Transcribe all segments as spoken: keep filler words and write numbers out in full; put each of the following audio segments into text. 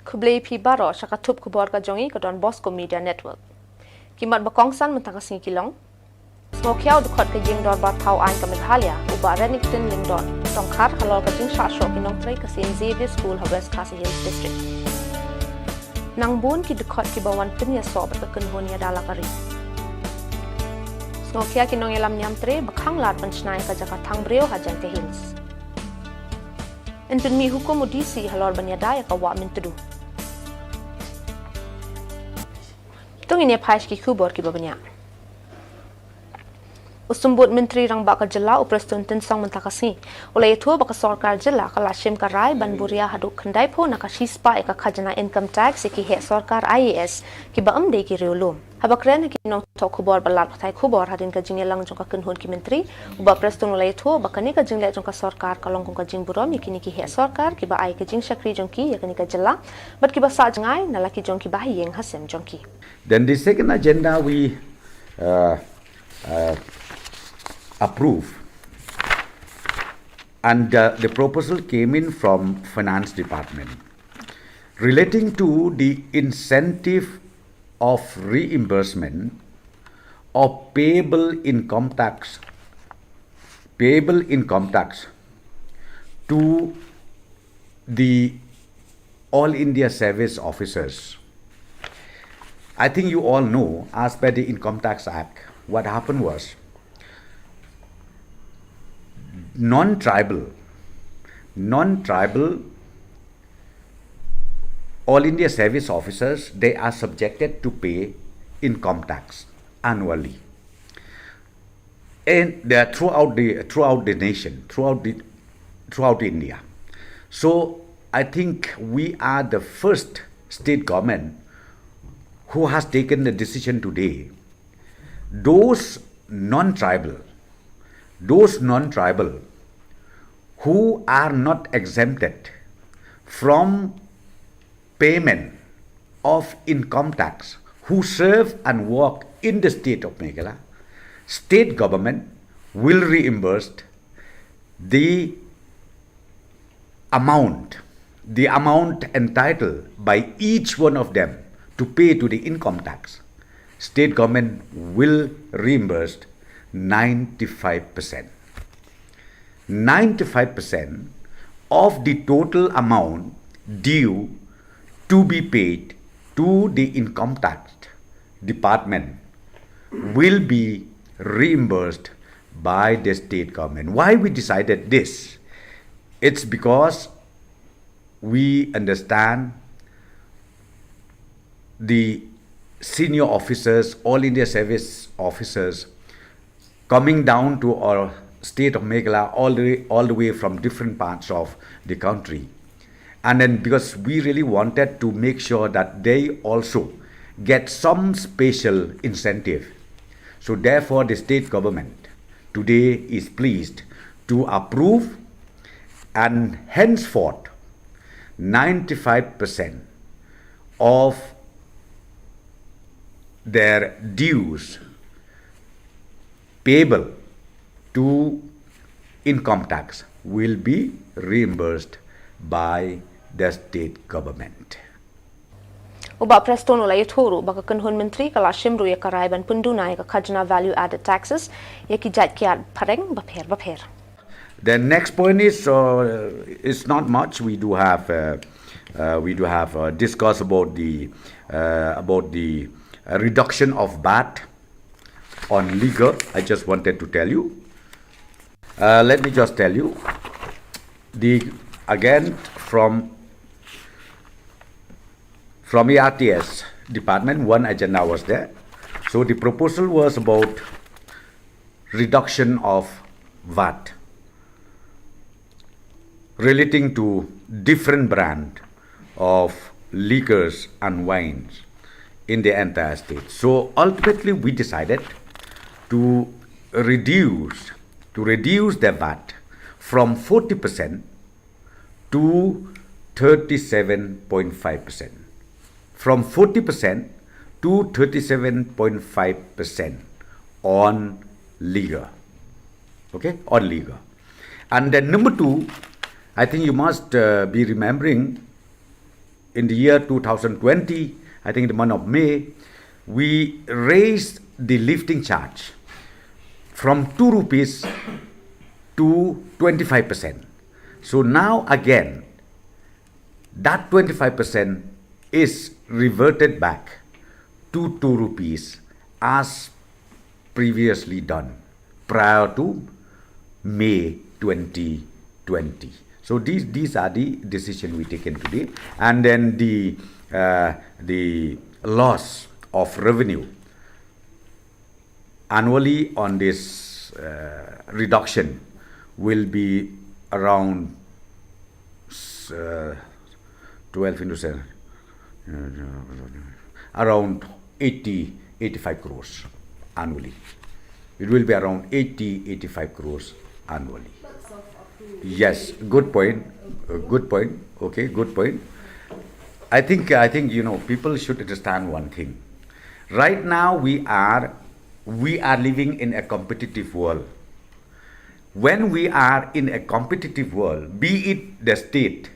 Khublei phi baroh sha ka thup khubor ka jong ngi ka Don Bosco Media Network. Ki mat ba kongsan mynta ka sngi ki long: Sngewkhia u dkhot ka ïing dorbar thaw aiñ ka Meghalaya, u Bah Renikton Lyngdoh Tongkhar, halor ka jingshah shoh ki nongtrei ka Saint Xavier School ha West Khasi Hills District. Nang bun ki dkhot kiba wan pynïasoh bad ka kynhun ïada la ka ri. Sngewkhia ki nongïalam niamtre ba khang lad ban shna ïa ka jaka thang briew ha Jaiñtia Hills. Yn pynmih hukum u D C halor ban ïada ïa ka wah Myntdu. To ngin ïa phai sha ki khubor kiba bniah. U Symbud Myntri Rangbah ka jylla u Prestone Tynsong mynta ka sngi u la ïathuh ba ka sorkar jylla ka la shim ka rai ban buh ria haduh khyndaiphew na ka shispah ïa ka khajna income tax ïa ki heh sorkar I A S kiba ym dei ki riewlum. Haba kren ha ki nongthoh khubor bad lad pathai khubor hadien ka jingïalang jong ka kynhun ki myntri, u Bah Prestone u la ïathuh ba kane ka jingleh jong ka sorkar ka long kum ka jingburom ïa kine ki heh sorkar kiba ai ka jingshakri jong ki ïa kane ka jylla bad kiba sah jngai na la ki jong ki bahaïing hasem jong ki. Then the second agenda we, uh, uh, approve, and, uh, the proposal came in from Finance Department relating to the incentive of reimbursement of payable income tax, payable income tax to the All India Service Officers. I think you all know, as per the Income Tax Act, what happened was non-tribal, non-tribal All India Service Officers, they are subjected to pay income tax annually. And they are throughout the, throughout the nation, throughout the, throughout India. So I think we are the first state government who has taken the decision today. Those non-tribal, those non-tribal who are not exempted from payment of income tax, who serve and work in the state of Meghalaya, state government will reimburse the amount, the amount entitled by each one of them to pay to the income tax. State government will reimburse ninety-five percent. Ninety-five percent of the total amount due to be paid to the income tax department will be reimbursed by the state government. Why we decided this? It's because we understand the senior officers, All India Service Officers, coming down to our state of Meghalaya all the, all the way from different parts of the country. And then because we really wanted to make sure that they also get some special incentive. So therefore, the state government today is pleased to approve, and henceforth, ninety-five percent of their dues payable to income tax will be reimbursed by the state government. U Bah Prestone u la ïathuh ruh ba ka kynhun myntri ka la shim ruh ïa ka rai ban pynduna ïa ka khajna value added taxes ïa ki jait kiad phareng bapher bapher. The next point is, uh, it's not much. We do have, uh, uh, we do have, uh, discussed about the, uh, about the, uh, reduction of VAT on liquor. I just wanted to tell you. Uh, let me just tell you. The, again, from, from A R T S department, one agenda was there. So the proposal was about reduction of VAT relating to different brand of liquors and wines in the entire state. So ultimately, we decided to reduce, to reduce the VAT from forty percent to thirty-seven point five percent. From forty percent to thirty-seven point five percent on liquor. Okay, on liquor. And then number two, I think you must, uh, be remembering in the year two thousand twenty, I think in the month of May, we raised the lifting charge from two rupees to twenty-five percent. So now again, that twenty-five percent is reverted back to two rupees as previously done prior to May twenty twenty. So these, these are the decision we taken today. And then the, uh, the loss of revenue annually on this, uh, reduction will be around, uh, twelve into seven, around eighty, eighty-five crores annually. It will be around eighty, eighty-five crores annually. Yes, good point. Uh, good point. Okay, good point. I think, I think, you know, people should understand one thing. Right now, we are, we are living in a competitive world. When we are in a competitive world, be it the state,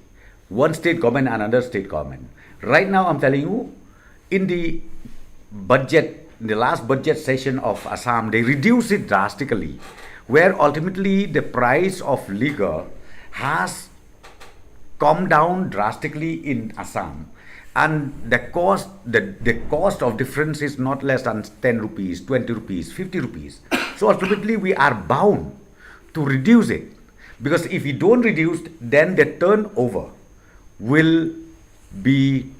one state government, another state government. Right now, I'm telling you, in the budget, in the last budget session of Assam, they reduced it drastically, where ultimately the price of liquor has come down drastically in Assam, and the cost, the, the cost of difference is not less than ten rupees, twenty rupees, fifty rupees. So ultimately, we are bound to reduce it, because if we don't reduce, then the turnover will be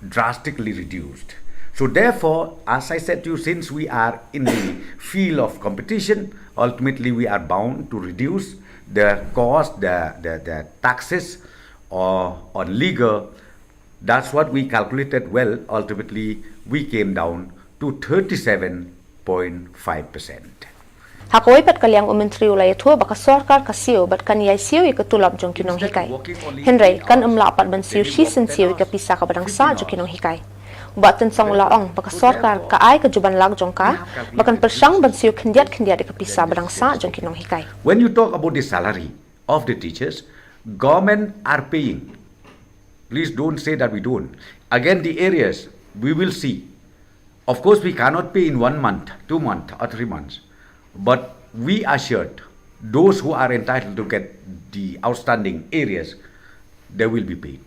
drastically reduced. So therefore, as I said to you, since we are in the field of competition, ultimately we are bound to reduce the cost, the, the, the taxes or on liquor. That's what we calculated. Well, ultimately we came down to thirty-seven point five percent. Ha kawei pat ka liang u Myntri u la ïathuh ba ka sorkar ka siew bad kan ïai siew ïa ka tulop jong ki nonghikai. Hynrei kan ym lah pat ban siew shisien siew ïa ka pisa kaba dang sah jong ki nonghikai. U Bah Tynsong u la ong ba ka sorkar ka ai ka juban lak jong ka ba kan pyrshang ban siew khyndiat khyndiat ïa ka pisa ba dang sah jong ki nonghikai. When you talk about the salary of the teachers, government are paying. Please don't say that we don't. Again, the arrears, we will see. Of course, we cannot pay in one month, two months, or three months. But we assured those who are entitled to get the outstanding arrears, they will be paid.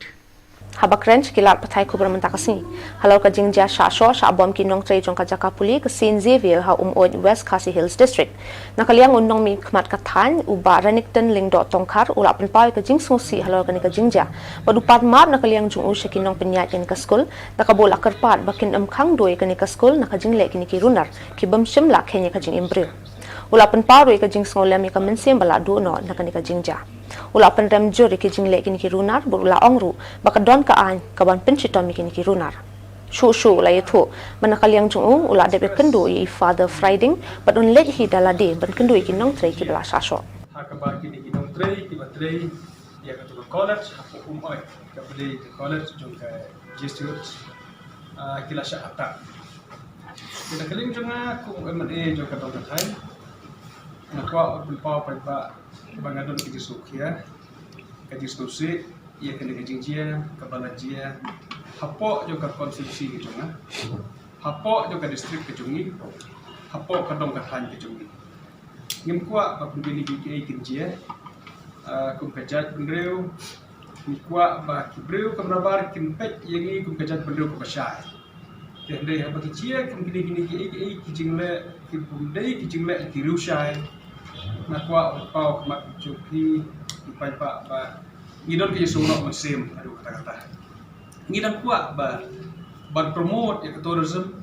Haba kren sha ki lad pathai khubor mynta ka sngi halor ka jingjia shah shoh shah bom ki nongtrei jong ka jaka pule ka Saint Xavier ha Umweit, West Khasi Hills District, na ka liang u nongmihkhmat ka thaiñ u Bah Renikton Lyngdoh Tongkhar u la pynpaw ïa ka jingsngewsih halor kane ka jingjia bad u pat map na ka liang jong u sha ki nongpynïaid kane ka skul da kaba u la kyrpad ba kin ym khang duh ïa kane ka skul na ka jingleh kine ki runar ki bym shym la kheiñ ïa ka jingim briew. U la pynpaw ruh ïa ka jingsngewlem ïa ka mynsiem ba la duh noh na kane ka jingjia. U la pynrem jur ïa ki jingleh kine ki runar bad u la ong ruh ba ka don ka aiñ ka ban pynshitom ïa kine ki runar. Shuh shuh u la ïathuh ba na ka liang jong u u la dep ïakynduh ïa i Father Friday bad un leit hi da lade ban kynduh ïa ki nongtrei kiba la shah shoh. Ha kaba kine ki nongtrei kiba trei ïa kato ka college hapoh Umweit, kaba dei ka college jong ka Jesuit, ah, ki la shah attack. Te na ka liang jong nga kum u MLA jong ka dong ka thaiñ, nga kwah ban pynpaw paidbah ba nga don ka jingsngewkhia, ka jingsngewsih ïa kane ka jingjia kaba la jia hapoh jong ka constituency ka jong nga, hapoh jong ka district ka jong ngi, hapoh ka dong ka thaiñ ka jong ngi. Ngim kwah ba kum kine kiei kiei kin jia, ah, kum ka jaitbynriew. Ngi kwah ba ki briew kaba nabar kin peit ïa ngi kum ka jaitbynriew kaba shai. Te hynrei haba ki jia kum kine kine kiei kiei ki jingleh ki bym dei ki jingleh ki riewshai, nga kwah ban pynpaw khmat jong phi ki paidbah ba ngi don ka jingsngewlem mynsiem haduh katta katta. Ngi dang kwah ba ban promote ïa ka tourism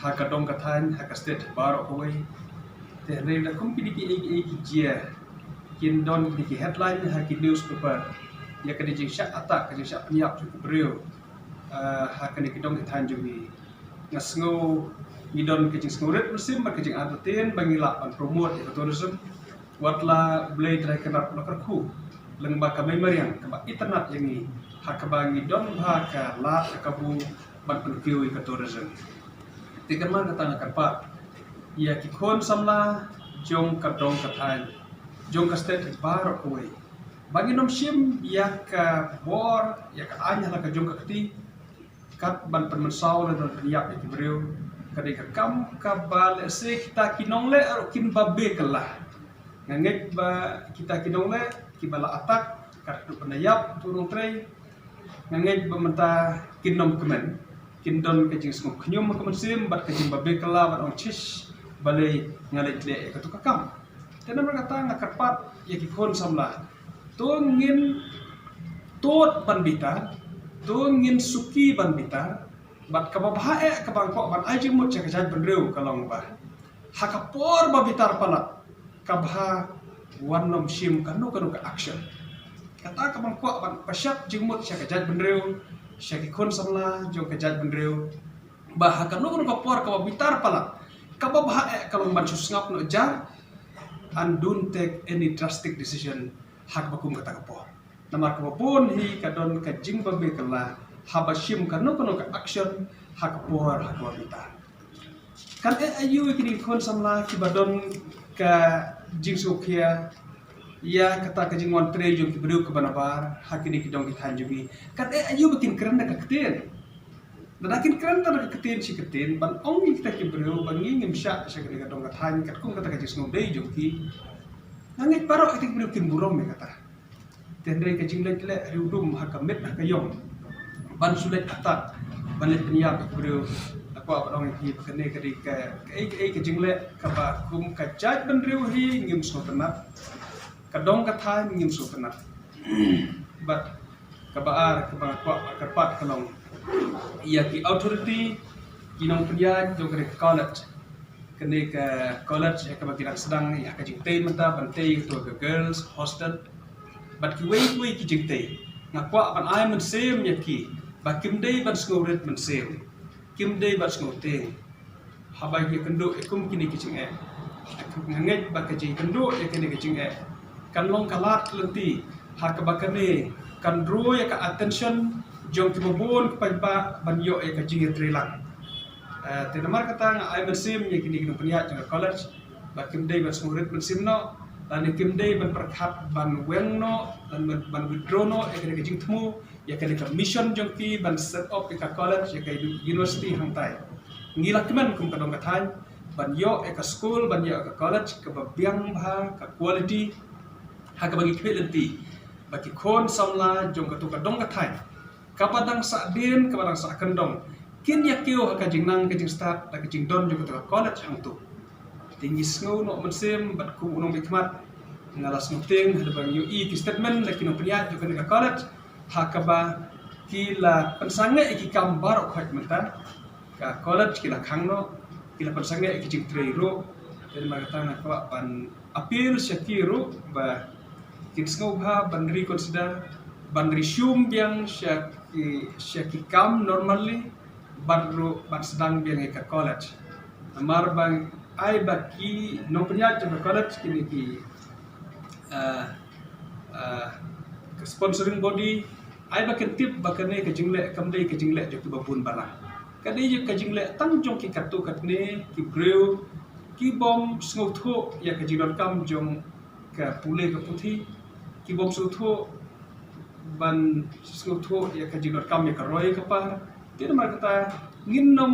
ha ka dong ka thaiñ, ha ka state baroh kawei. Te hynrei lada kum kine kiei kiei ki jia, kin don kine ki headline ha ki newspaper ïa ka jingshah attack, ka jingshah pynïap jong ki briew, ah, ha kane ka dong ka thaiñ jong ngi. Nga sngew ngi don ka jingsngewrit mynsiem bad ka jingentertain ba ngi lah ban promote ïa ka tourism. Wat la U Blei Trai Kynrad u la kyrkhu lyngba ka mei mariang kaba itynnad ïa ngi, ha kaba ngi don bha ka lad ka kabu ban pynkiew ïa ka tourism. Te kynmaw kata nga kyrpad ïa ki khun samla jong ka dong ka thaiñ, jong ka state baroh kawei, Ba ngin ym shim ïa ka bor, ïa ka aiñ ha la ka jong ka kti, kat ban pynmynsaw lane ban pynïap ïa ki briew. Ka dei ka kam kaba lehse kita ki nongleh ruh kin ba bekylla. Nga ngeit ba kita ki nongleh kiba la attack, kat ruh ban ïap tu nongtrei. Nga ngeit ba mynta kin ym kmen, kin don ka jingsngewkhñium ha ka mynsiem bad ka jingbabe kylla bad ong, "Shish, balei nga leit leh ïa katu ka kam?" Te namar kata nga kyrpad ïa ki khun samla, to ngin tut ban bitar, to ngin suki ban bitar. Bad kaba bha eh kaba nga kwah ban ai jingmut sha ka jaitbynriew ka long ba ha ka por ba bitar palat, ka bha wan nym shim kano kano ka action. Kata kaba nga kwah ban pashat jingmut sha ka jaitbynriew, sha ki khun samla jong ka jaitbynriew, ba ha kano kano ka por kaba bitar palat, kaba bha eh ka long ban shu sngap noh jar, and don't take any drastic decision ha kaba kum kata ka por. Namar kaba bun hi ka don ka jingbabe kylla haba shim kano kano ka action ha ka por ha kaba bitar. Kan eh aïu ïa kine ki khun samla kiba don ka jingsngewkhia ïa kata ka jingwan trei jong ki briew kiba nabar ha kine ki dong ki thaiñ jong ngi? Kan eh aïu ba kin kren da ka ktien? Lada kin kren da ka ktien shi ktien ban ong ïa kita ki briew ba ngi ngim shah sha kane ka dong ka thaiñ katkum kata ka jingsngewdei jong ki, nga ngeit baroh kita ki briew kin burom ïa kata. Te hynrei ka jingleh leh riewdum ha ka met ha ka ïong ban shu leh attack, ban leh pynïap ïa ki briew, nga kwah ban ong ïa ki ba kane ka dei ka, kaei kaei ka jingleh kaba kum ka jaitbynriew hi ngim sngewtynnat, ka dong ka thaiñ ngim sngewtynnat. Bad kaba ar kaba nga kwah ban kyrpad ka long ïa ki authority, ki nongpynïaid jong kane ka college. Kane ka college ïa kaba ki dang sdang ïa ka jingtei mynta ban tei ïa ka girls hostel. Bad kiwei kiwei ki jingtei, nga kwah ban ai mynsiem ïa ki ba kim dei ban sngewrit mynsiem, kim dei ban sngewtieng haba ki ïakynduh ïa kum kine ki jingeh. Nga ngeit ba ka jingkynduh ïa kine ki jingeh kan long ka lad lynti ha kaba kane kan draw ïa ka attention jong kiba bun ki paidbah ban ïoh ïa ka jingïatreilang. Eh, te namar kata nga ai mynsiem ïa kine ki nongpynïaid jong ka college ba kim dei ban sngewrit mynsiem noh, lane kim dei ban pyrkhat ban weng noh, lane ban, ban withdraw noh ïa kane ka jingthmu, ïa kane ka mission jong ki ban set up ïa ka college, ïa ka university hangtai. Ngi la kmen kum ka dong ka thaiñ ban ïoh ïa ka skul, ban ïoh ïa ka college kaba biang bha, ka quality, ha kaba ngi khmih lynti ba ki khun samla jong katu ka dong ka thaiñ, kaba dang sahdien, kaba dang sahkyndong, kin ïa kiew ha ka jingnang ka jingstad da ka jingdon jong katu ka college hangtu. Te ngi sngew noh mynsiem bad kum u nongmihkhmat nga la sngewtieng haba nga ïohi ki statement na ki nongpynïaid jong kane ka college, ha kaba ki la pynsangeh ïa ki kam baroh khoit mynta. Ka college ki la khang noh, ki la pynsangeh ïa ki jingtrei ruh. Te namar kata nga kwah ban appeal sha ki ruh ba kin sngewbha ban reconsider, ban resume biang sha ki, sha ki kam normally, bad ruh ban sdang biang ïa ka college. Namar ba ai ba ki nongpynïaid jong ka college, kine ki, ah, ah, ka sponsoring body, ai ba kin tip ba kane ka jingleh kam dei ka jingleh jong kiba bun balang. Ka dei ka jingleh tang jong ki katto katne ki briew kibym sngewthuh ïa ka jingdonkam jong ka pule ka puthi, kibym sngewthuh ban sngewthuh ïa ka jingdonkam ïa ka roi ka par. Te namar kata ngin nym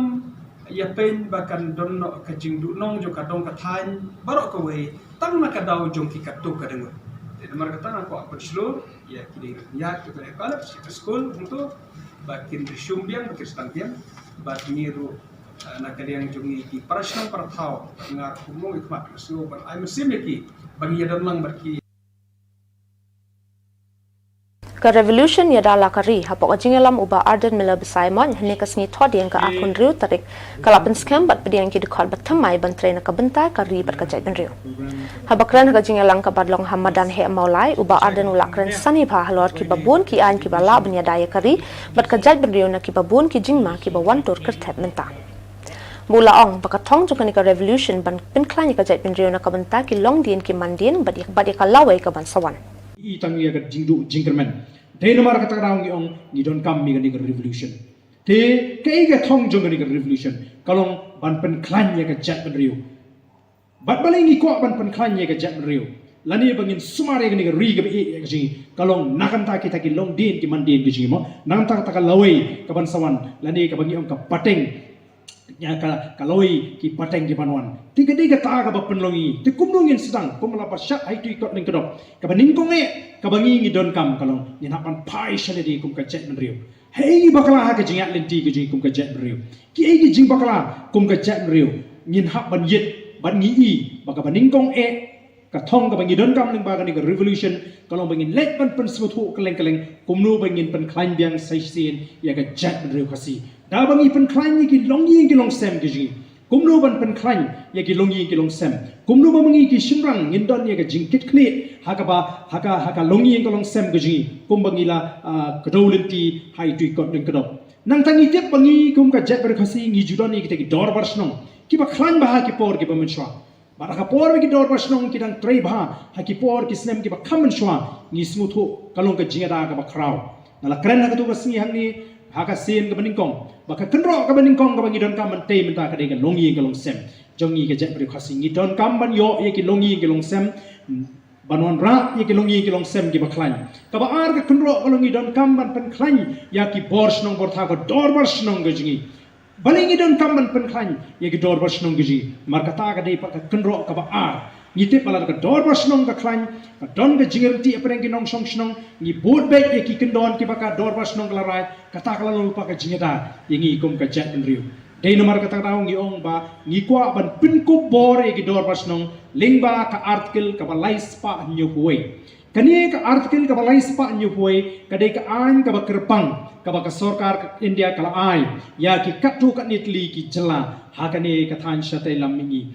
ïa pyn ba kan don noh ka jingduhnong jong ka dong ka thaiñ baroh kawei tang na ka daw jong ki katto ka dang. Te namar kata nga kwah pynshlur ïa ki dei ïa ki ba ka lap ïa ka skul hangto ba kin resume biang, ba kin sdang biang. Bad ngi ruh, eh, na ka liang jong ngi ki para shnong para thaw, nga ruh kum u nongmihkhmat nga sngew ban ai mynsiem ïa ki ba ngi ïa don lang bad ki. Ka revolution ïada la ka ri, hapoh ka jingïalam u Bah Ardent Miller Basaiawmoit, hynne ka sngi Thohdieng ka arphew hynriew tarik, ka la pynskhem bad pdiang ïa ki dkhot ba thymmai ban trei na ka bynta ka ri bad ka jaitbynriew. Haba kren ha ka jingïalang kaba la long ha madan heh Mawlai, u Bah Ardent u la kren sani bha halor kiba bun ki aiñ kiba lah ban ïada ïa ka ri bad ka jaitbynriew na kiba bun ki jingma kiba wan tur kyrthep mynta. Bad u la ong ba ka thong jong kane ka revolution ban pynkhlaiñ ïa ka jaitbynriew na ka bynta ki longdien ki mandien bad ïa, bad ïa ka lawei ka ban sa wan. I tang ïa ka jingduh jingkyrmen. Te namar kata ka daw ngi ong ngi donkam ïa kane ka revolution. Te kaei ka thong jong kane ka revolution? Ka long ban pynkhlaiñ ïa ka jaitbynriew. Bad balei ngi kwah ban pynkhlaiñ ïa ka jaitbynriew? Lane ba ngin sumar ïa kane ka ri kaba ïeit ïa ka jong ngi. Ka long na ka bynta kita ki longdien ki mandien ki jong ngi mo. Na ka bynta kata ka lawei kaban sa wan lane kaba ngi ong ka pateng. Ïa ka, ka lawei ki pateng kiban wan. Te ka dei kata kaba pynlong ïa ngi. Te kumno ngin sdang, kumba la ba shah ha itu i kot lyngkdop. Kaba nyngkong eh, kaba ngi ngi donkam ka long ngin hap ban phai sha lade kum ka jaitbynriew. Hei bakla ha ka jingïaid lynti ka jong ngi kum ka jaitbynriew. Kiei ki jingbakla kum ka jaitbynriew. Ngin hap ban ïit, ban ngi i, ba kaba nyngkong eh, ka thong kaba ngi donkam lyngba kane ka revolution, ka long ba ngin leit ban pynsngewthuh kylleng kylleng, kumno ba ngin pynkhlaiñ biang sa shisien ïa ka jaitbynriew Khasi. Da ba ngi pynkhlaiñ ïa ki longïing ki longsem ki jong ngi. Kumno ban pynkhlaiñ ïa ki longïing ki longsem. Kumno ba ma ngi ki shynrang ngin don ïa ka jingkitkhlieh ha kaba, ha ka, ha ka longïing ka longsem ka jong ngi. Kumba ngi la, ah, kdew lynti ha itu i kot lyngkdop. Nangta ngi tip ba ngi kum ka jaitbynriew Khasi ngi ju don ïa kita ki dorbar shnong kiba khlaiñ bha ha ki por kiba mynshuwa. Bad ha ka por ba ki dorbar shnong ki dang trei bha ha ki por ki snem kiba kham mynshuwa, ngi sngewthuh ka long ka jingïada kaba khraw. Nga la kren ha katu ka sngi hangne, ha ka sien kaba nyngkong, ba ka kynroh kaba nyngkong kaba ngi donkam ban tei mynta ka dei ka longïing ka longsem jong ngi ka jaitbynriew Khasi. Ngi donkam ban ïoh ïa ki longïing ki longsem, ban wanrah ïa ki longïing ki longsem kiba khlaiñ. Kaba ar ka kynroh ka long ngi donkam ban pynkhlaiñ ïa ki bor shnong bor thaw, ka dorbar shnong ka jong ngi. Balei ngi donkam ban pynkhlaiñ ïa ki dorbar shnong ka jong ngi? Namar kata ka dei pat ka kynroh kaba ar. Ngi tip ba lada ka dorbar shnong ka khlaiñ, ka don ka jingïarap hapdeng ki nongshong shnong, ngi bud beit ïa ki kyndon kiba ka dorbar shnong ka la rai, kata ka la long pat ka jingïada ïa ngi kum ka jaitbynriew. Dei namar kata ka daw ngi ong ba ngi kwah ban pynkup bor ïa ki dorbar shnong lyngba ka article kaba lai spah hynñiew phew wei. Kane ka article kaba lai spah hynñiew phew wei ka dei ka aiñ kaba kyrpang kaba ka sorkar ka India ka la ai ïa ki katto katne tylli ki jylla ha kane ka thaiñ shatei lam mihngi.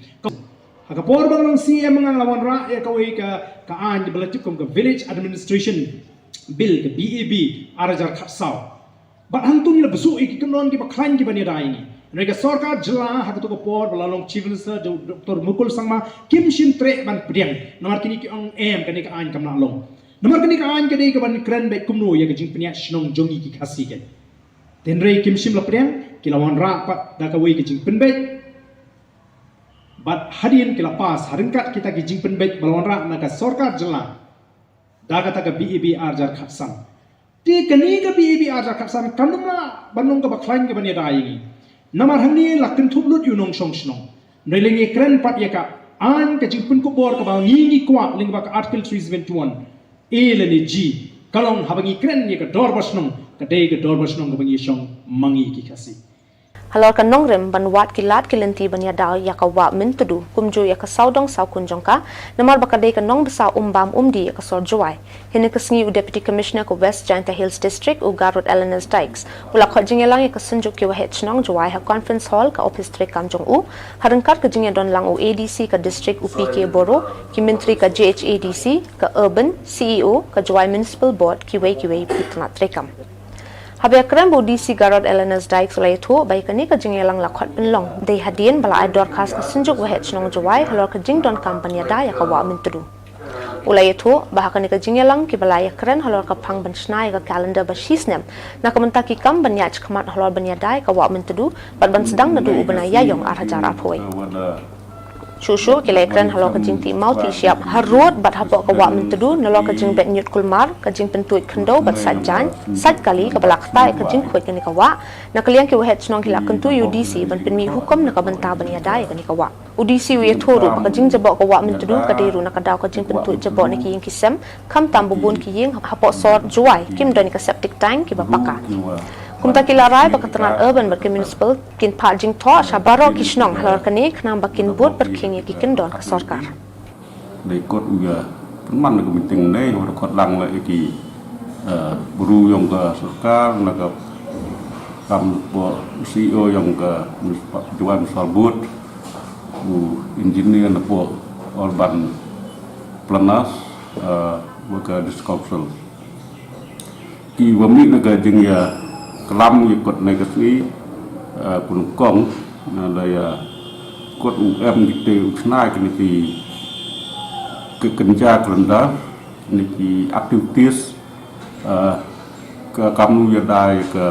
Ha ka por ba nga long C M nga la wanrah ïa kawei ka, ka aiñ ba la tip kum ka Village Administration Bill, ka B A B, ar hajar khatsaw. Bad hangtu ngi la bsuh ïa ki kyndon kiba khlaiñ kiban ïada ïa ngi. Hynrei ka sorkar jylla ha kato ka por ba la long Chief Minister Doktor Mukul Sangma kim shym treh ban pdiang. Namar kine ki ong em kane ka aiñ kam lah long. Namar kane ka aiñ ka dei kaban kren beit kumno ïa ka jingpynïaid shnong jong ngi ki Khasi kein. Hynrei kim shym la pdiang, ki la wanrah pat da kawei ka jingpynbeit. Bad hadien ki la pass, ha ryngkat kita ki jingpynbeit ba la wanrah na ka sorkar jylla da kata ka B A B ar hajar khatsan. Te kane ka B A B ar hajar khatsan kam lah ban long kaba khlaiñ kaban ïada ïa ngi. Namar hangne la kynthup lut ïa u nongshong shnong. Hynrei lei ngi kren pat ïa ka aiñ ka jingpynkup bor kaba ngi ngi kwah lyngba ka Article three seventy-one A lane G. Ka long haba ngi kren ïa ka dorbar shnong, ka dei ka dorbar shnong kaba ngi shong ma ngi ki Khasi. Halor ka nongrim ban wad ki lad ki lynti ban ïada ïa ka Wah Myntdu, kumjuh ïa ka sawdong sawkun jong ka, namar ba ka dei ka nongbsa umbam umdih ïa ka sor Jowai. Hynne ka sngi u Deputy Commissioner ka West Jaintia Hills District, u Garod Elanus Dykes, u la khot jingïalang ïa ka Synjuk ki Waheh Shnong Jowai ha Conference Hall ka ophis treikam jong u, ha ryngkat ka jingïadon lang u A D C ka district u P K Boro, ki myntri ka J H A D C, ka Urban, C E O ka Jowai Municipal Board, kiwei kiwei ki tnat treikam. Haba ïakren bad u D C Garod Elanus Dykes u la ïathuh ba ïa kane ka jingïalang la khot pynlong dei hadien ba la ai dorkhas ka Synjuk Waheh Shnong Jowai halor ka jingdonkam ban ïada ïa ka Wah Myntdu. U la ïathuh ba ha kane ka jingïalang kiba la ïakren halor ka phang ban shna ïa ka calendar ba shisnem na ka bynta ki kam ban ïaid shakhmat halor ban ïada ïa ka Wah Myntdu bad ban sdang naduh u bnai Ïaïong ar hajar arphew wei. Shuh shuh ki la ïakren halor ka jingtih maw tih shyiap harud bad hapoh ka Wah Myntdu nalor ka jingbeh ñiut kulmar, ka jingpyntuid khyndew bad sait jaiñ, sait kali kaba la ktah ïa ka jingkhuid kane ka wah. Na ka liang ki Waheh Shnong ki la kyntu ïa u D C ban pynmih hukum na ka bynta ban ïada ïa kane ka wah. U D C u ïathuh ruh ba ka jingjaboh ka Wah Myntdu ka dei ruh na ka daw ka jingpyntuid jaboh na ki ïing ki sem, khamtam ba bun ki ïing hapoh sor Jowai kim don ïa ka septic tank kiba paka. Kumta ki la rai ba ka tnat Urban bad ka Municipal kin phah jingthoh sha baroh ki shnong halor kane khnang ba kin bud pyrkhing ïa ki kyndon ka sorkar. Dei kot u ïa pynman na ka meeting ne, u da khot lang la ïa ki, eh, bru ïong ka sorkar, na ka kam po C E O ïong ka municipal, Jowai Municipal Board, u engineer na po urban planners, eh, wa ka District Council. Ki wa mih na ka jingïaklam ïa kot na ka sngi, eh, pun kong, na la ïa kot u em kite u chna kine ki, ki kynja kalendar, kine ki activities, eh, ka kamnu ïada ïa ka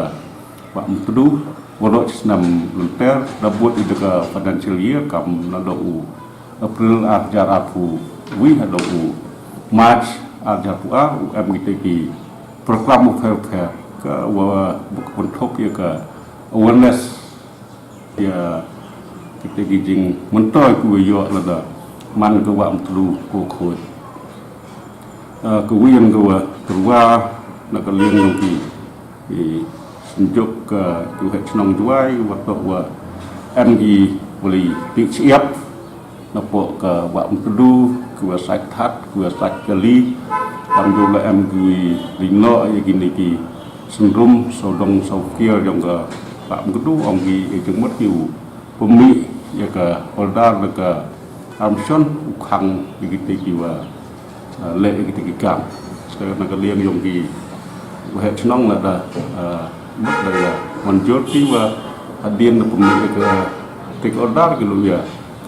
Wah Myntdu, waroh chi snem lynter, da bud ïa ka financial year, kam naduh u April ar hajar arphew wei haduh u March Ar hajar arphew ar u em kita ki program bapher bapher ka wa buk pynthop ïa ka awareness ïa kita ki jingmyntoi ki wa ïoh lada man ka Wah Mutdu ka khuid. Ka win ka wa tyrwa na ka liang jong ki, ki synjuk ka ki waheh chnong Jwai wa toh wa em ki wa leit tih shyiap napoh ka Wah Mutdu, ki wa sait that, ki wa sait kali. Kam ju la em ki leit noh ïa kine ki syndrum sawdong sawkir jong ka Wah Mutdu, ong ki ïa jingmut ki u pynmih ïa ka order na ka Armstrong u khang ïa kita ki wa leh ïa kita ki kam. Sa na ka liang jong ki waheh chnong lada mut da ïa manjur ki wa hadien na pynmih ïa ka take order ki lu ïa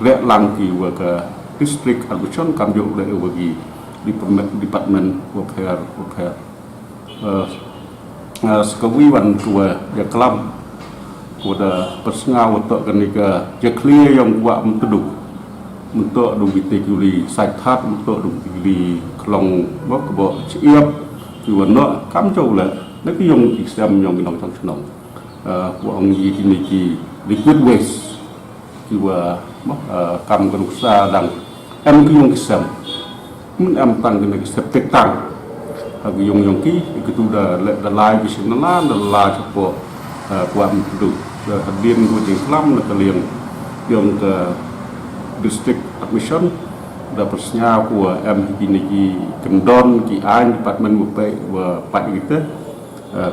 leh lang ki wa ka district Armstrong kam ju leh ïa wa ki department, department wapher wapher. Sa ka wi wan ka wa ïa klam ka wa da pynsngew wa toh kane ka jakhlia jong Wah Mutdu. Mynta du kita ki leit sait that, mynta du kita ki leit khlong bok bok shyiap ki wa noh kam ju leh na ki jong ki sem jong ki nongshong shnong. Wa ong ïa kine ki liquid waste ki wa kam ka nuksa dang em ki jong ki sem. Myn em tang kine ki septic tank ha ki jong jong ki, ki tu da leh da lai ki shin na la da la chapoh Wah Mutdu. Hadien ko jingklam na ka liang jong ka district Armstrong da pynsngew ko em kine ki kyndon ki aiñ department wa peit wa peit kita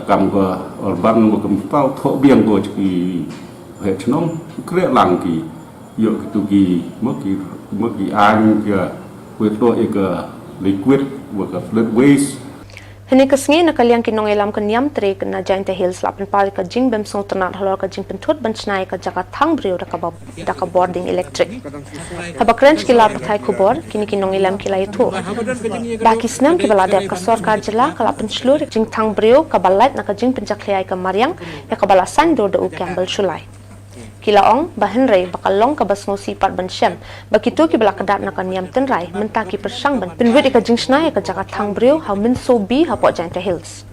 kam ka urban wa kam pau thoh biang ko ki waheh chnong, kre lang ki ïoh kitu ki, mo ki, mo ki aiñ ki wa toh ïa ka liquid wa ka fluid waste. Hynne ka sngi na ka liang ki nongïalam ka Niamtre na Jaintia Hills la pynpaw ïa ka jingbym sngewtynnad halor ka jingpynthut ban shna ïa ka jaka thang briew da ka ba, da ka bording electric. Haba kren sha ki lad pathai khubor, kine ki nongïalam ki la ïathuh ba ki snem kiba la dep ka sorkar jylla ka la pynshlur ïa ka jingthang briew kaba lait na ka jingpynjakhlia ïa ka mariang ïa kaba la saiñdur da u Campbell Shullai. Ki la ong ba hynrei ba ka long kaba sngewsih pat ban shem ba kito kiba la kdap na ka niam tynrai mynta ki pyrshang ban pynwit ïa ka jingshna ïa ka jaka thang briew ha u Mynsoo B hapoh Jaintia Hills.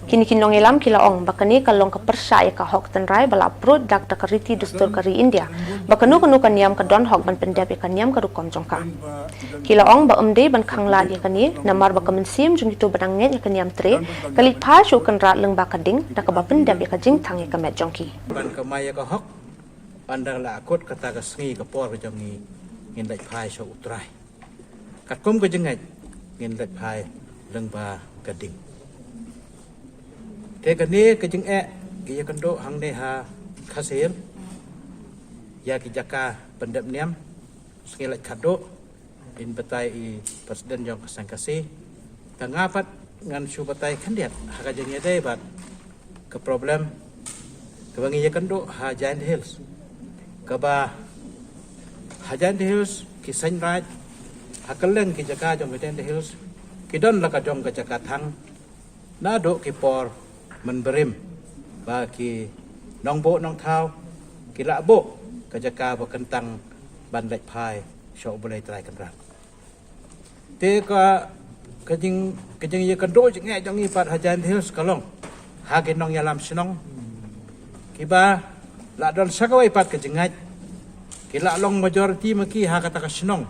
Kine ki nongïalam ki la ong ba kane ka long ka pyrshah ïa ka hok tynrai ba la approve da ka riti dustur ka ri India ba kano kano ka niam ka don hok ban pyndep ïa ka niam ka rukom jong ka. Ki la ong ba ym dei ban khanglad ïa kane namar ba ka mynsiem jong kito ba dang ngeit ïa ka Niamtre ka leit phai sha u Kynrad lyngba ka ding da kaba pyndep ïa ka jingthang ïa ka met jong ki. Ban kamai ïa ka hok, ynda la akut kata ka sngi ka por ka jong ngi, ngin leit phai sha u Trai. Katkum ka jingngeit ngin leit phai lyngba ka ding. Te kane ka jingeh ki ïakynduh hangne ha Khasi Hills ïa ki jaka pyndep niam, sngi leit khadduh, in batai i president jong ka Seng Khasi. Te nga pat ngan shu batai khyndiat ha ka jingïadei bad ka problem kaba ngi ïakynduh ha Jaintia Hills. Kaba ha Jaintia Hills ki seng raid ha kylleng ki jaka jong ka Jaintia Hills ki don la ka jong ka jaka thang. Naduh ki por mynbarim ba ki nongbuh nongthaw ki la buh ka jaka ba kyntang ban leit phai sha U Blei Trai Kynrad. Te ka, ka jing, ka jingïakynduh jingeh jong ngi pat ha Jaintia Hills ka long ha ki nongïalam shnong kiba la don sa kawei pat ka jingngeit, ki la long majority ma ki ha kata ka shnong.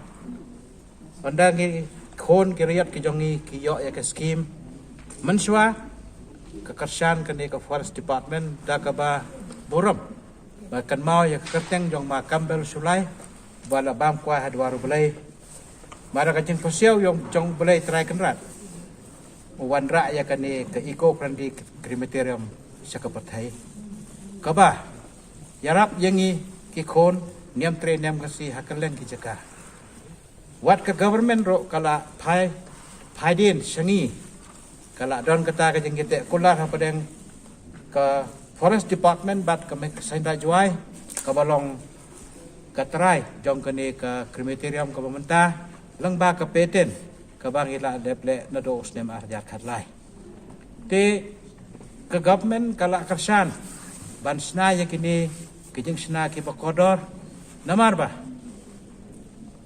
Ynda ngi khun ki riat ki jong ngi ki ïoh ïa ka skim mynshuwa, ka kyrshan kane ka Forest Department da kaba burom ba kynmaw ïa ka kyrteng jong ma Campbell Shullai ba la bam kwai ha dwar U Blei. Mara ka jingpyrsiew jong U Blei Trai Kynrad u wanrah ïa kane ka eco friendly crematorium sha ka pyrthei kaba ïarap ïa ngi ki khun Niamtre Niam Khasi ha kylleng ki jaka. Wat ka government ruh ka la phai, phai dien sha ngi. Ka la don kata ka jingïadei kular hapdeng ka Forest Department bad ka Seng Raid Jwai kaba long ka trai jong kane ka crematorium kaba mynta lyngba ka patent kaba ngi la dep leh naduh u snem ar hajar khatlai. Te ka government ka la kyrshan ban shna ïa kine ki jingshna kiba kordor namar ba,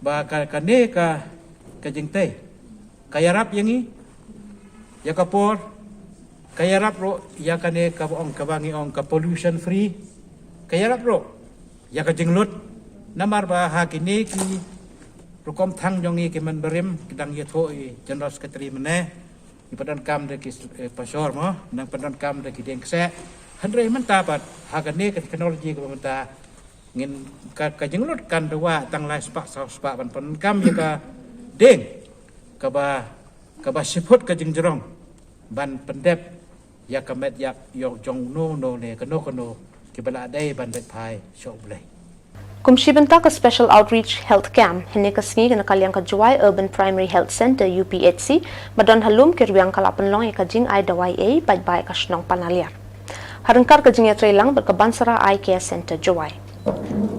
ba ka, kane ka, ka jingtei Ka ïarap ïa ngi ïa ka por, ka ïarap ruh ïa kane kaba ong, kaba ngi ong ka pollution free, ka ïarap ruh ïa ka jinglut. Namar ba ha kine ki rukom thang jong ngi ki man barim, ki dang ïathuh i General Secretary mynne, ngi pyndonkam da ki, eh, pashor mo, nang pyndonkam da ki dieng kseh. Hynrei mynta pat ha kane ka technology kaba mynta, ngin ka, ka jinglut kan da wah tang lai spah saw spah ban pyndonkam ïa ka dieng kaba, kaba shiput ka jingjrong ban pyndep ïa ka met ïap ïong jong no no ne kano kano kiba la dei ban beit phai sha U Blei. Kum shi bynta ka Special Outreach Health Camp, hynne ka sngi na ka liang ka Jowai Urban Primary Health Centre, U P H C, ba don ha Lum Kirwiang, ka la pynlong ïa ka jingai dawai ei paidbah ka shnong Panaliar, ha ryngkat ka jingïatreilang bad ka Bansara Eye Care Centre, Jowai.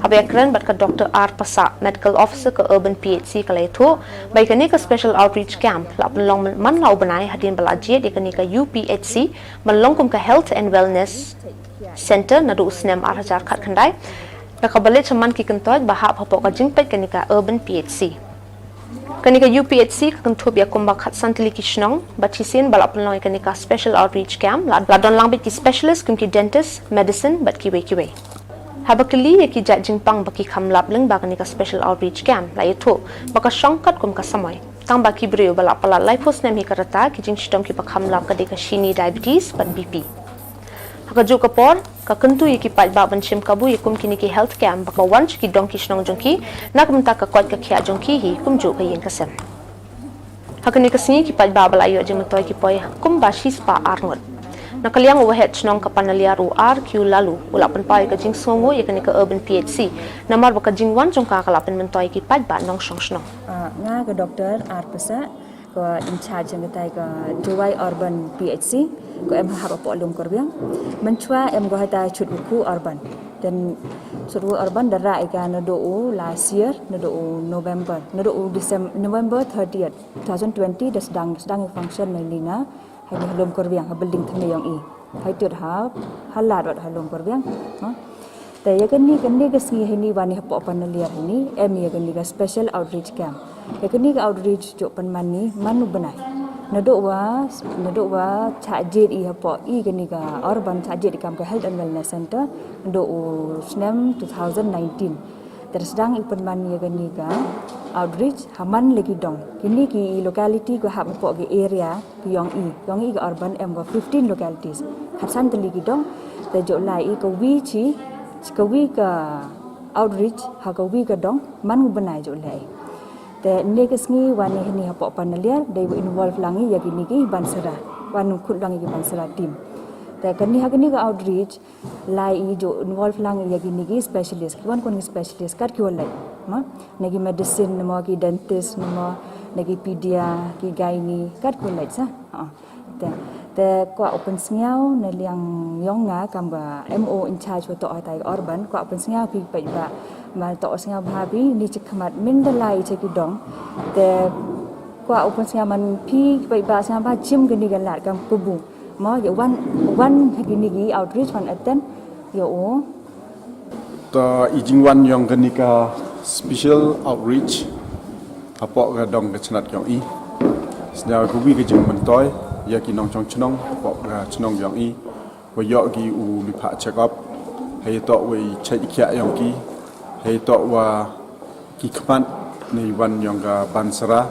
Haba ïakren bad ka Doctor R Passah, Medical Officer ka Urban P H C, ka la ïathuh ba ïa kane ka Special Outreach Camp la pynlong man la u bnai hadien ba la jied ïa kane ka U P H C ban long kum ka Health and Wellness Centre naduh u snem ar hajar khatkhyndai, da kaba leit shaman ki kyntoit ba hap hapoh ka jingpeit kane ka Urban P H C. Kane ka U P H C ka kynthup ïa kumba khatsan tylli ki shnong, bad shisien ba la pynlong ïa kane ka Special Outreach Camp la, la don lang beit ki specialist kum ki dentist, medicine bad kiwei kiwei. Haba kylli ïa ki jait jingpang ba ki kham lap lyngba kane ka Special Outreach Camp, la ïathuh ba ka shong katkum ka samoi, tang ba ki briew ba la palat laiphew snem hi ka rta, ki jingshitom kiba kham lap ka dei ka shini, diabetes bad B P. Ha kajuh ka por, ka kyntu ïa ki paidbah ban shim kabu ïa kum kine ki health camp ba wan sha ki dong ki shnong jong ki, na ka bynta ka koit ka khiah jong ki hi kumjuh ka ïing ka sem. Ha kane ka sngi ki paidbah ba la ïoh jingmyntoi ki poi kumba shispah arngut. Na ka liang u Waheh Shnong ka Panaliar, u R Q Laloo, u la pynpaw ïa ka jingsngewnguh ïa kane ka Urban P H C namar ba ka jingwan jong ka ka la pynmyntoi ïa ki paidbah nongshong shnong. Ah, nga ka Doctor R Passah, ka in charge jong katai ka Jowai Urban P H C, ka em hap hapoh Lum Kirwiang. Mynshuwa em ko hata Chut U Khu Urban. Then Chut U Khu Urban da rah ïa ka naduh u last year, naduh u November, naduh u December, November thirtieth, two thousand twenty, da sdang, sdang ïa function na ïing nga ha Lum Kirwiang, ha building thymme ïong i. Hai tut ha, ha lad wat ha Lum Kirwiang, no? Te ïa kane, kane ka sngi hynne wan i hapoh Panaliar hynne, em ïa kane ka Special Outreach Camp. Ïa kane ka outreach jooh pynman i man u bnai. Naduh wa, naduh wa shah jied i hapoh i kane ka Urban, shah jied i kam ka Health and Wellness Centre, naduh u snem two thousand nineteen. Te sdang i pynman ïa kane ka outreach ha man la ki dong. Kine ki locality ko hap hapoh ki area ki ïong i. Ïong i ka Urban em ko fifteen localities. Khatsan tylli ki dong. Te jooh lai i kawi chi, kawi ka outreach ha kawi ka dong man u bnai jooh lai. Te ynne ka sngi wan i hynne hapoh Panaliar, dei wa involve lang i ïa kine ki Bansara. Wan khun lang i ki Bansara team. Te kane ha kane ka outreach, lai i jooh involve lang ïa kine ki specialist, ki wan kum ki specialist kat ki wa leit, mo, na ki medicine, mo, ki dentist, mo, na ki pedia, ki gynae, kat ki wa leit sa. Ha. Te, te kwah u pynsngew na liang ïong nga kam ka M O in charge wa toh hatai Urban, kwah u pynsngew phi paidbah, ma toh sngew bha phi ni chi khmat mynta lai cha ki dong. Te kwah u pynsngew man phi paidbah sngew bha chim kane ka lad kam kabu. Mo, ïa wan, wan ha kine ki outreach wan attend ïa u. Ta i jingwan ïong kane ka special outreach hapoh ka dong ka chnat ïong i. Sñiaw kawi ka jingmyntoi ïa ki nongchong chnong hapoh ka chnong ïong i. Wa ïoh ki u lipha check up. Hei toh wa i check i khiah ïong ki. Hei toh wa ki khmat ne i wan ïong ka Bansara.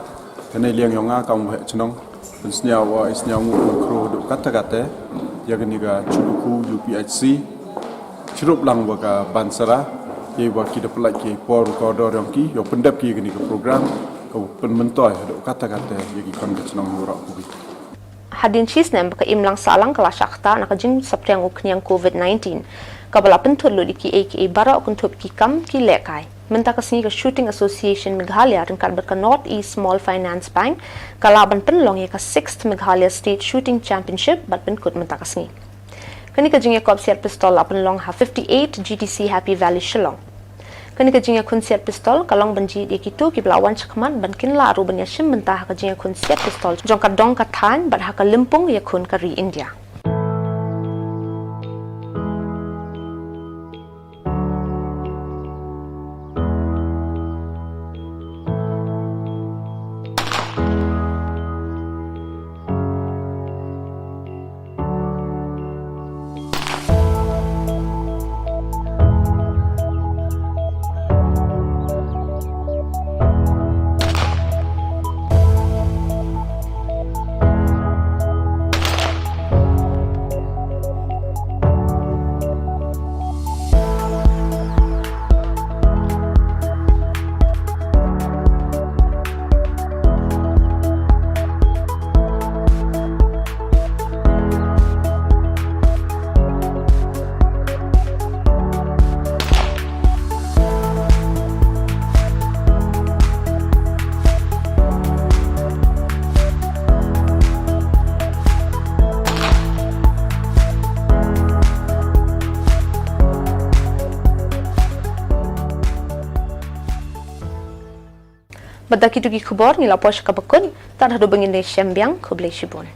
Kane liang ïong nga kam wa heh chnong. Pynsñiaw wa i sñiaw ngu u khro du kata kata. Ïa kane ka Chut U Khu U P H C. Chirup lang wa ka Bansara. Ïa wa ki da pynlait ki por u kordor ïong ki. Ïa pyndep ki kane ka program. Ka pynmyntoi du kata kata. Ïa ki khon ka chnong ïa u rok kubi. Hadien shi snem ba ka imlang sahlang ka la shah ktah na ka jingsaphriang u khñiang covid nineteen, kaba la pynthut lut ïa kiei kiei baroh kynthup ki kam ki lehkai. Mynta ka sngi ka Shooting Association Meghalaya ryngkat bad ka North East Small Finance Bank ka lah ban pynlong ïa ka sixth Meghalaya State Shooting Championship bad pynkut mynta ka sngi. Kane ka jingïakop siat pistol la pynlong ha fifty-eight G T C Happy Valley, Shillong. Kane ka jingïakhun siat pistol ka long ban jied ïa kito kiba la wan shakhmat ban kin lah ruh ban ïashim bynta ha ka jingïakhun siat pistol jong ka dong ka thaiñ bad ha ka lympung ïakhun ka ri India. Bad da kitu ki khubor ngi la poi sha kaba kut, tad haduh ba ngin ïashem biang, khublei shibun.